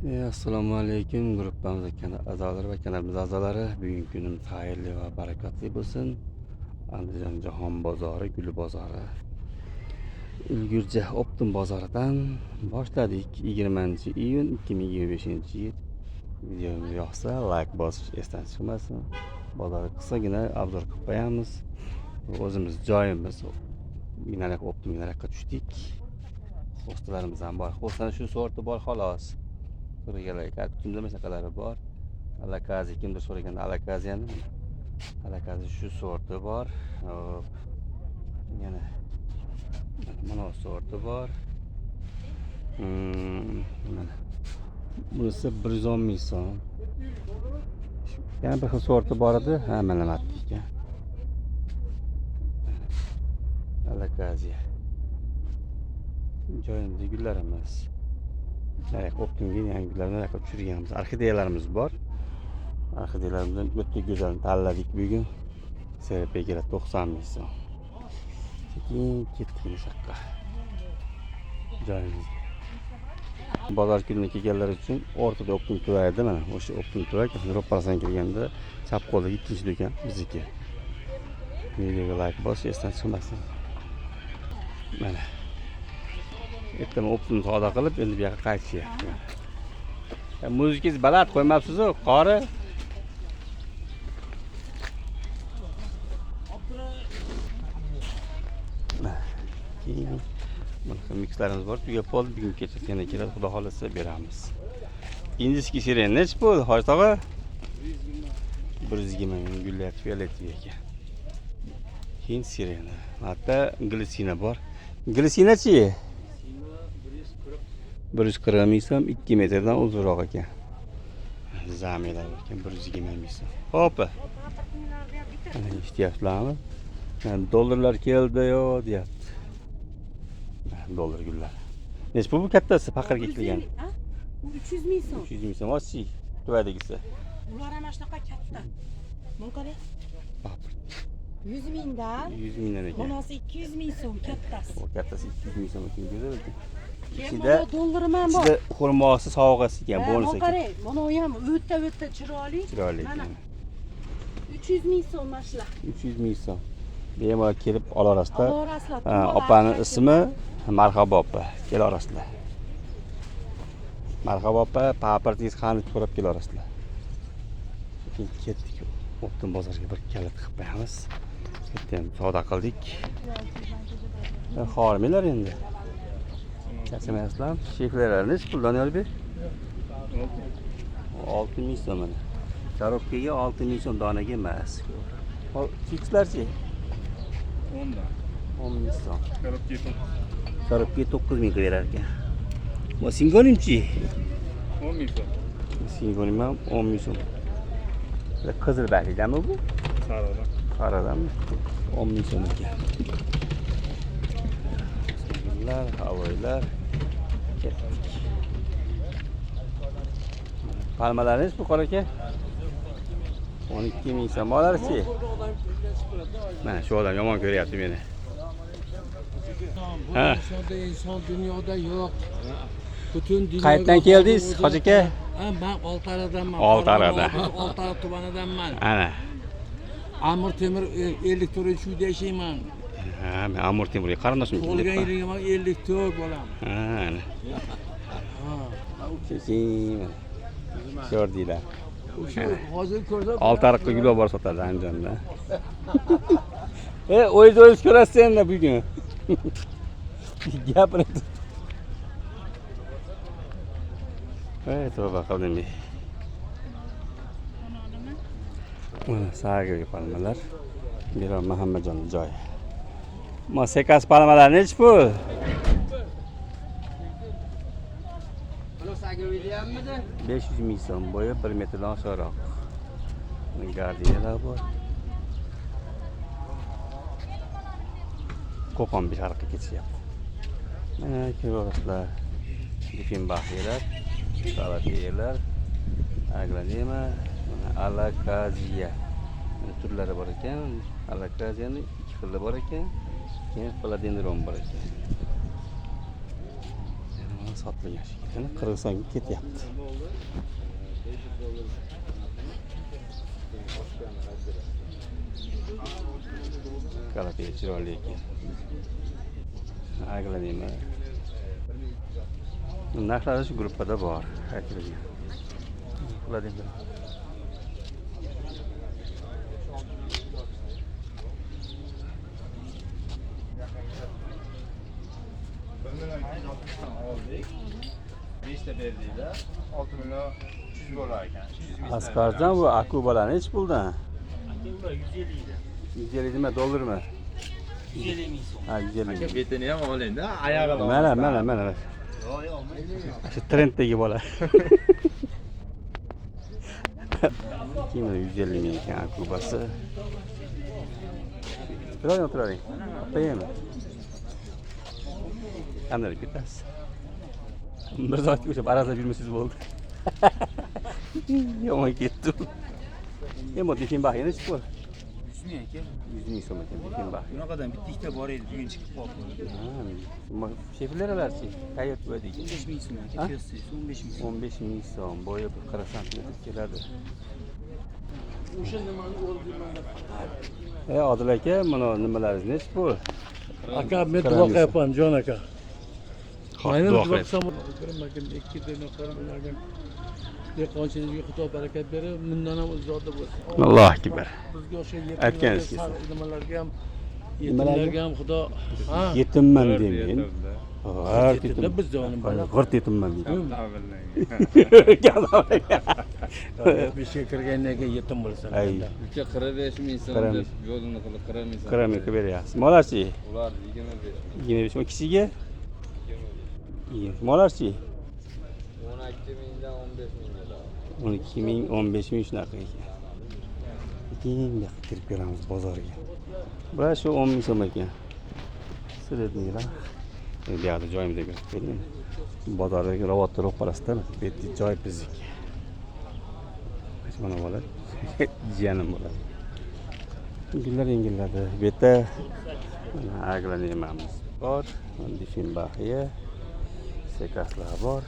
Assalomu alaykum gruppamiz kanal a'zolari va kanalimiz a'zolari. Bugungi kunimiz xayrli va barakotli bo'lsin. Andijon jahon bozori, gul bozori, Ulgurji Optim bozoridan boshladik. 20 iyun 2025 yil. Videomiz yoqsa, layk bosish esdan chiqmasin. Bozorga qisqagina обзор qilib qo'yamiz. O'zimiz joyimiz nariyoqqa, Optim nariyoqqa tushdik. Hostalarimiz ham bor. Hostani shu sorti bor, xolos. So'raganlar, kimda shunaqalari bor. Alokaziya kimdir so'raganda, alokaziyani, alokaziya shu sorti bor. Hop. Yana mana sorti bor. Mana bunisi 110 000 so'm. Yana bir xil sorti bor edi. Ha, mana ekan. Alokaziya. Joyimizda gullarimiz. Nariyoqqa Optimga yangi gullarni nariyoqqa tushirganmiz. Orxideyalarimiz bor. Orxideyalarimizdan o'ta go'zalini tanladik bugun. Serpegila 90 000 so'm. Sekin ketdik o'sha yoqqa. Joyimizga. Bozor kunida kelganlar uchun o'rtada Optim tuvak, mana o'sha Optim tuvak ro'parasidan kirganda chap qo'ldagi ikkinchi do'kon bizniki. Videoga layk bosish esdan chiqmasin. Mana. Ertaman Optim savdo qilib, endi bu yoqqa qaytishyapti. Muzikangiz baland qo'ymabsiz-ku, qori. Mana, keyin bunaqa mikslarimiz bor, tugab qoldi. Bugun kecha yana keladi, xudo xohlasa beramiz. Индийский сирень nechi pul, Hoji tog'a? 120 000, gullayapti, фиолетовый ekan. Keyin sirena. Hatto glitsina bor. Glitsinachi? 140 000 so'm, 2 metrdan uzunroq ekan. Zamiylar bor ekan, 120 000 so'm. Hoppa. Mana, eshityapsizlarmi? Mana, dollarlar keldi yo deyapti. Mana, dollar gullar. Nechi pul bu kattasi, paqirga ekilgan? Bu 300 000 so'm. 300 000 so'm. Ochi, tuvadagisi. Ular ham shunaqa katta. Buni qarang. Papir. 100 000 dan. 100 000 dan ekan. Bunisi 200 000 so'm kattasi. O kattasi 200 000 so'm ekan, go'zal ekan. Keyin Ichida mana dollarim ham bor. ichida xurmosi sovg'asi ekan, Ha, bonus buni ekan. qarang. Mana u ham o'ta o'ta chiroyli. Chiroyli Mana ekan. 300 000 so'm mana shular. 300 000 so'm. Bemalol kelib olaverasizlar. Olaverasizlar. Ha, opani ismi Marhabo opa. Kelaverasizlar. Marhabo opa, paportingiz qani so'rab kelaverasizlar. Keyin ketdik. Optim bozorga bir kalit qilib qo'yamiz. Yerda ham savdo qildik. Hormanglar endi. Charchamayapsizlarmi? Sheflerlar nechi pul, Doniyorbek? 6000 so'm mana. Коробка ga 6000 so'm, donaga emas. Hop, fikslarchi? O'ndan. 10 000 so'm. Коробка 9. Коробка ga 9000 qilib berar ekan. Bu singonimchi? 10 000 so'm. Singonim ham 10 000 so'm. Qizil barglikdanmi bu? Sariqdan. Qaradanmi? 10 000 so'm ekan. Gullar, aloylar. Ketdik. Palmalaringiz bu, qora aka? 12 000 so'm. Olarchi? Mana shu odam yomon ko'ryapti meni. Bu Ha. insonda inson dunyoda yo'q. Butun dunyoga Qayerdan keldingiz, o'zi- hoji aka? Ha, men Oltiariqdanman. Oltiariqdan. Oltiariq tumanidanman. Ana. Amir Temur 54 uyda yashayman. Ha, men Amir Temurga qarindoshim ekan Tug'ilgan debman. yilim 54 bolam. Ha, ana. Ha. Sekin mana. Ko'rdinglar. O'sha hozir ko'rsam Oltiariqqa gul olib borib sotadi Andijonda. O'zingiz o'zingiz ko'rasiz endi bugun. Gapirib. Ey, tavba qildim. Mana sarg'ay palmalar. Miron Muhammadjon joyi. Ma sekas palmalar nechi pul? 500 000 so'm, bo'yi 1 metrdan oshiqroq. Gardeniyalar bor. Qo'qon sharqqa ketishyapti. Mana, ko'rasizlar. Difenbaxiylar, salatiyalar, aglanema, mana alakaziya. Mana turlari bor ekan. Alakaziyani ikki xili bor ekan. Keyin philodendron bor ekan. Sotilgan shekilli. Qirg'izistonga ketyapti. Kalateya chiroyli ekan. Aglanema. Narxlari shu gruppada bor, aytilgan. Vladimir. Oldik. 5 ta berdiklar. 6 million 300 bo'lar ekan. 300 ming. Asqarjon, bu akubalar nechi puldan? Aka, ular 150 edi. 150 nima, dollarmi? 150 ming so'm. Ha, 150 ming. Betini ham oling-da, oyog'ini. Mana, mana, mana. Shu trenddagi bola. Keyin 150 ming ekan akubasi. Turing, o'tiravering. Qo'yaymi? Qanday ketasiz? Bir soatga o'sha arazlab yurmasangiz bo'ldi. Yomon ketdi. Endi Difenbaxiya nechi pul? 100 ming aka. 100 ming so'm ekan Difenbaxiya. Bunaqadan bitta ikkita bor edi, bugun chiqib qoldi. Shefleralarchi? Tayyor bo'ladi ekan. 15 ming so'm aka, Ha? piyozsi 15 ming so'm. 15 ming so'm, bo'yi 40 santimetr keladi. O'sha nimani o'ldirmanda faqat. Odil aka, mana nimalaringiz nechi pul? Aka, men duo qilyapman, jon aka. Xo'p, Aynan duo duo qiling. qilsam, ko'rmagan ikki dunyo qaramagan. Dehqonchilikka Xudo barakat berib, bundan ham uzoqda bo'lsin. Allohu akbar. Bizga o'sha Aytganingiz yetimlarga, kelsin. nimalarga ham, Nimalarga? yetimlarga ham Xudo, ha, Yetimman demang. G'art Yetimda yetim. biz jonim bola. G'art yetimman deydi. Beshga kirgandan keyin yetim bo'lasan. Ay. Uka 45 ming so'm 45. deb yo'lini qilib 40 ming so'm. 40 ming qilib beryapsiz. Molarchi? Ular 25 ming. 25 ming. Kichigiga? 25. Molarchi? 12 mingdan 15 mingga. 12 ming, 15 ming shunaqa ekan. Keyin bu yoqqa kirib ko'ramiz bozorga. Bular shu 10 ming so'm ekan. Sredniylar. Bu yoqda joyimizda ko'rib ko'ring. Bozordagi ravodda ro'parasida bu yerda joy bizniki. Mana bola jiyanim bo'ladi. Gullar yengilladi. Bu yerda mana aglanemamiz bor, Difenbaxiya, sekaslar bor.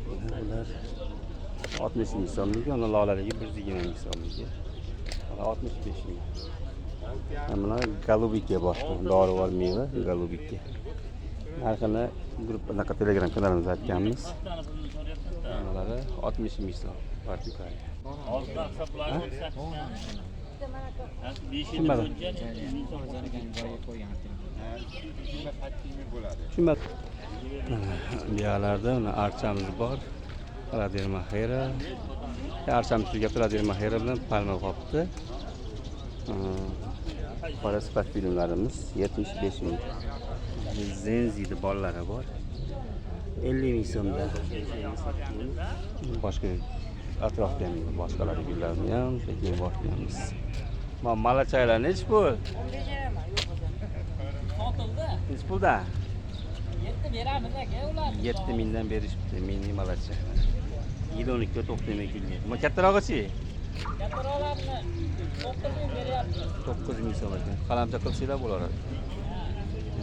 Mana bular 60 ming so'mligi, uni lolaligi 120 ming so'mligi. 65 ming. Mana golubika bor, dorivor meva golubika. Narxini guruh anaqa Telegram kanalimizda aytganmiz. Bunalari 60 ming so'm Portugaliya. Tushunmadim. Tushunmadim. Bu yoqlarda mana archamiz bor. Radermahera. Archamiz tugabdi, Radermahera bilan palma qopti. Qora sifat filmlarimiz 75 ming. Zenzidi bolalari bor. 50 ming so'mda. Boshqa atrofda ham boshqalar gullarni ham sekin boshlaymiz. Mana malachaylar nechi pul? Sotildi. Nechi puldan? 7 beramiz aka ular. 7 mingdan berishibdi mini malacha. Yil 12 to'xtamay gullaydi. Mana kattarog'ichi? Kattaroqlarni 9 ming beryapmiz. 9 ming so'm ekan. Qalamcha qilsanglar bo'laveradi.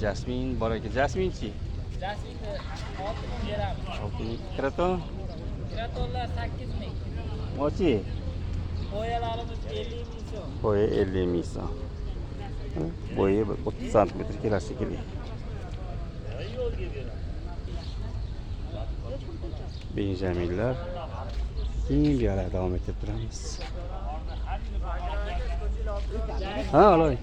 Jasmin bor ekan. Jasminchi? Jasminni 6 ming beramiz. 6 ming. Kraton? Kratonlar 8 ming. Mochi? Qo'yalarimiz 50 ming so'm. Bo'yi 50 ming so'm. Bo'yi 30 santimetr kelar shekilli. Benjaminlar. Keyin bu yoqda davom etib turamiz. Ha, aloy.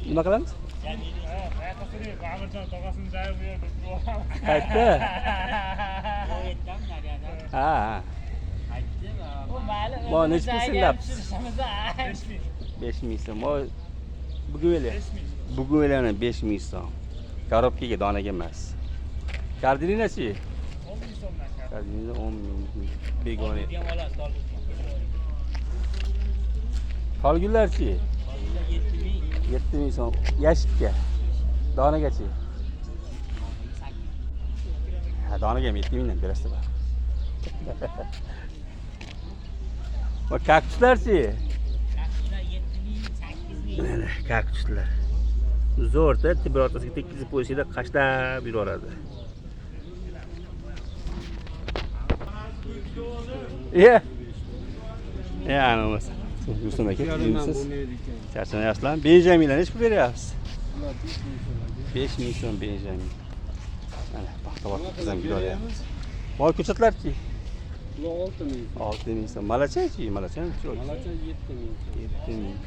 Nima qilamiz? Qayerda? Ha. Bu mayli. Mo, nechi pul sendapsiz? Tushirishimiz. 5 ming so'm. Mo, bugun bugun 5 ming so'm. Korobkaga, donaga emas. Kardininachi? 10 ming so'mdan. Kardinina 10 ming. Begona. Tolgullarchi? 7 ming. 7 ming so'm. Yashikka. Donagachi? Ha, donaga ham 7 mingdan berasizlar. Va kaktuslarchi? Kaktuslar 7 ming, 8 ming. Mana kaktuslar. Zo'rda birortasiga tekkizib qo'ysanglar qashlab yuraveradi. Iya. Ya, ana bo'lmasa. Yursin aka, tuzukmisiz? Charchamayapsizlarmi? Benjaminlar nechi pul beryapsiz? 5000 so'm Benjamin. Mana paxta bizam yuryapmiz. Voy ko'chatlarchi? Bular 6000. 6000 so'm. Malachachi? Malacha ham chiroyli. Malacha 7000 so'm. 7000.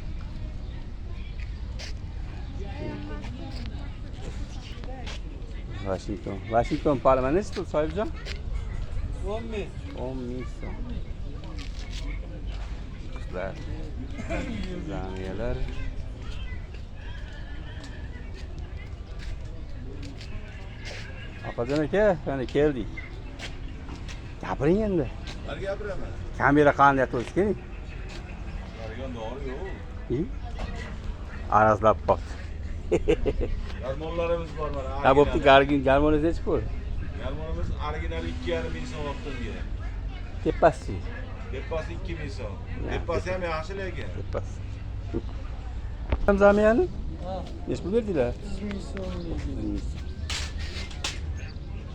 Washington. Washington palma nechi pul sohibjon? 10000. 10 000 so'm. Qizlar. Zamiyalar. Opajon aka, mana keldik. Gapiring endi. Nima gapiraman? Kamera qanday o'tish kerak? Yurgan dori yo'q. Arazlab qoldi. Garmonlarimiz bor mana. Ha, bo'pti, gargin garmoningiz nechi pul? Garmonimiz original 2,5 ming so'm olib. Tepasi. Tepasi 2000 so'm. Tepasi ham yaxshi lekin. Tepasi. Zamiyani? Nechi pul berdinglar? 30 ming so'm. 30 ming so'm.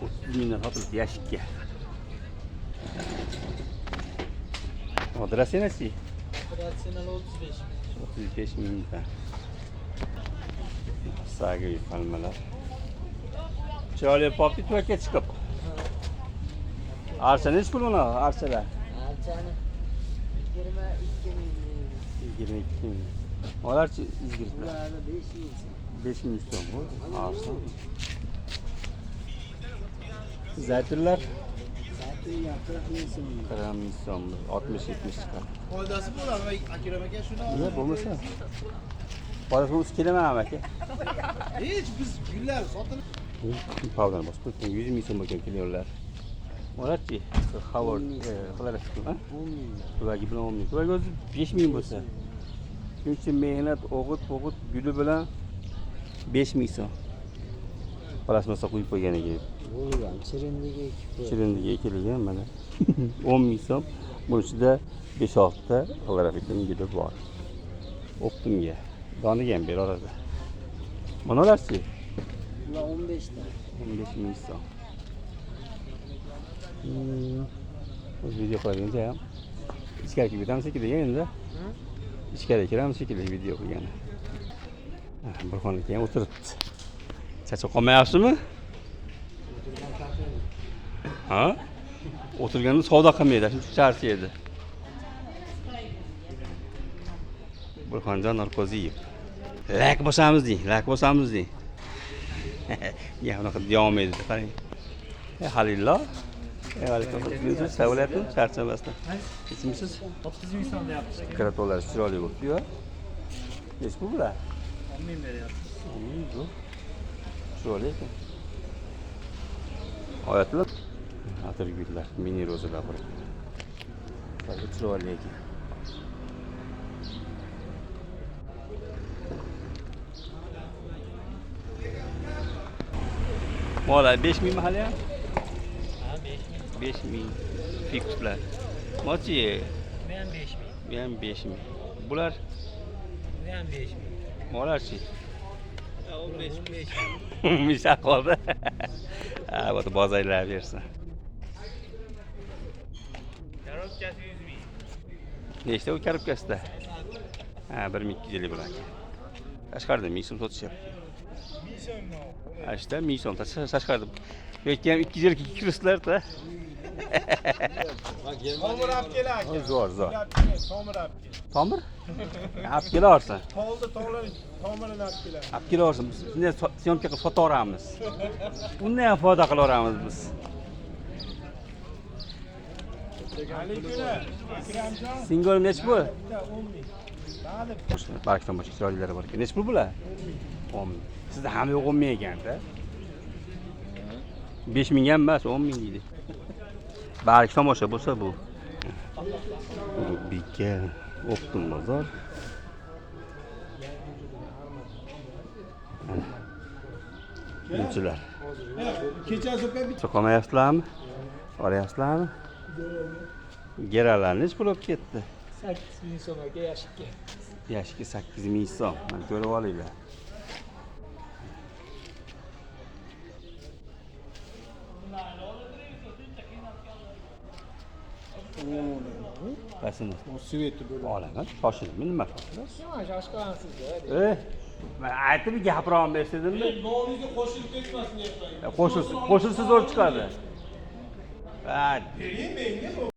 30 mingdan sotilibdi yashikka. Odrasinachi? Rasional 35 ming. 35 mingdan. Sagiy palmalar. Chiroyli popti tuvakka chiqib. Archa nechi pul uni archalar? Archani 22 ming. 22 ming. Ularchi izgirtlar. Ularni 5 ming so'm. 5 ming so'm bu. Archa. Zaytunlar Zaytun 40 ming so'm. 40 ming so'm, 60-70 chiqadi. Foydasi bo'ladi, Akram aka shuni. Nima bo'lmasa? Foydasi bo'lsa kelaman aka. Hech biz gullar sotilib Pavdan bosib qo'yibdi. 100 ming so'm bo'lgan kelyaplar. Ularchi Howard qilar ha? 10 ming. Tuvagi bilan 10 ming. Tuvagi o'zi 5 ming bo'lsa. Shuncha mehnat, o'g'it, po'g'it, guli bilan 5 ming so'm. Plastmassa quyib qo'ygan ekan. Bo'lgan chirindiga ekib qo'ygan. Chirindiga ekilgan mana. 10 ming so'm. Buni ichida 5-6 ta xlorofitin guli bor. O'ptimga. Doniga ham beraveradi. Mana ularchi? Ular 15 ta. 15 ming so'm. O'zi video qilganda ham ichkari kirib ketamiz shekilli endi. Ichkari kiramiz shekilli video qilgani. Burxon aka ham o'tiribdi. Charchab qolmayapsizmi? Ha? O'tirganda savdo qilmaydi, shuncha charchaydi. Burxonjon Norqo'ziyev. Lak bosamiz deng, lak bosamiz deng. Ya unaqa deyolmaydi, qarang. Halillo. Alaykum assalom. Charchamasdan. Hechmisiz? 30 ming so'm deyapmiz. Kratolar chiroyli bo'libdi-yu. Nechi pul bular? 10 ming beryapmiz. 10 ming bu. Chiroyli ekan. Oyatlar. Atirgullar, mini rozalar bor ekan. Chiroyli ekan. Mola 5 mingmi hali ham? Ha, 5 ming. 5 ming fikuslar. Mochi, Bu ham 5 ming. bu ham 5 ming. Bular Bu ham 5 ming. molarchi? 15 ming. Misha qoldi. Ha, bu bozorlar bersin. Korobkasi 100 ming. Nechta u korobkasida? Ha, 1250 bo'ladi. Tashqarida 1000 so'm sotishyapti. Ha, işte 1000 so'm tashqarida. Bu yerga ham 250 kiribsizlar-da. Tomir olib kel aka. Zo'r, zo'r. Tomir olib kel. Tomir? Olib kelaversin. Tolni tolini tomirini olib keladi. Olib kelaversin. Biz shunday syomka qilib sotaveramiz. Undan ham foyda qilaveramiz biz. Singol nechi pul? Barkdan boshqa chiroylilari bor ekan. Nechi pul bular? 10 ming. Sizda ham yo'q 10 ming ekanda. 5 ming ham emas, 10 ming deydi. Bark tomosha bo'lsa bu. Ulug'bekka O'ptim bozor. Gulchilar. Kechasi So'qolmayapsizlarmi? Olyapsizlarmi? Geralar nechi pul bo'lib ketdi? 8 ming so'm aka yashikka. Yashikka 8 ming so'm. Mana ko'rib olinglar. Qaysini? Sveti bo'ladi. Olaman, shoshilaman, nima shoshilasiz? Nima shoshqansiz? Man aytib gapirolmaysiz dedimmi? Molingizga qo'shilib ketmasin ertaga. Qo'shilsa, qo'shilsa zo'r chiqadi. Ha, Bering menga.